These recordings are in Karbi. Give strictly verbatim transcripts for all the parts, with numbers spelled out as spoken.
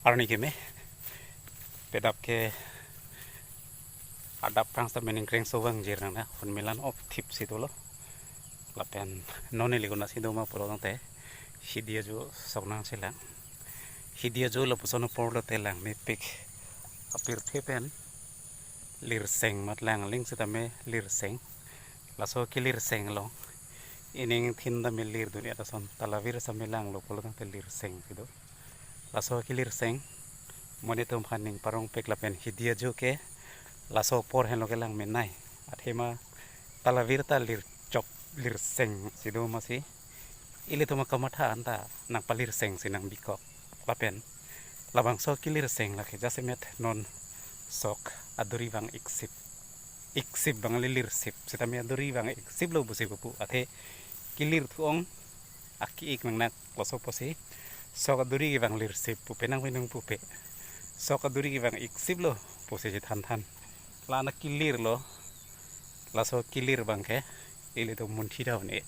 Arni keme, pedap ke adap kang seta mening kreng so vangjir nang na, hon melan op thip si dolo. Lapen non ili kona si do ma pulo tangte, hidi ajo sok nang chelang. Hidi ajo lapuson apor lote langmepik apirthe pen lirseng mat lang ling sitame lirseng. Laso kelirseng along ining thin tame lir dun-et ason talavir same langlo pulo tangte lirseng si do. Laso kelirseng monit atum aphan ning parongpik lapen hidi ajo ke laso apor henlo kelang menei. Athema talavir ta lirchok lirseng si do masi ilitum akamatha anta nang palirseng si nang bikok. Lapen labangso kelirseng lake jasemet non sok aduri vang iksip. Iksip vang le lirsip. Sitame aduri vang iksip lo pusi pupu. Athe kelir thu-ong aki-ik nang nak laso pusi sok aduri kevang lirsip pupe nang pinung pupe. Sok aduri kevang iksip lo pusi si than than. La na kelir lo. Laso kelir vang ke ilitum munthi daun e.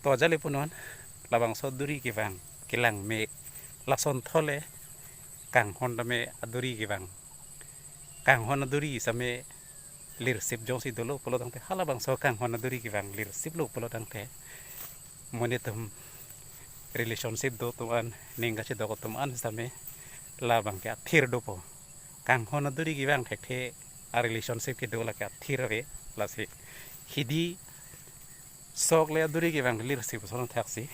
To ajali punon labangso aduri kevang kelang me lason thole kanghon tame aduri kevang. Kanghon aduri same lirsip jongsi dolo pulo tangte halabangso kanghon aduri kevang lirsip lo pulo tangte monit atum relationship do atum an ning kachedok atum an same labang ke athir dopo. Kanghon aduri kevang thekthe a relationship kedo lake athir ave lasi. Hidi sok le aduri kevang lirsip ason thaksi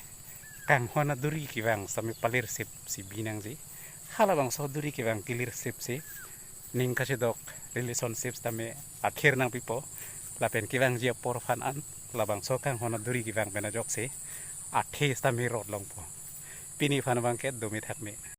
kanghon aduri kevang same palirsip si binangji. Halabangso aduri kevang kelirsip si ning kachedok relationship tame athir nangpipo. Lapen kevangji apor aphan an labangso kanghon aduri kevang pen ajoksi athe tame rot longpo. Pini aphan vang ke domi thak me.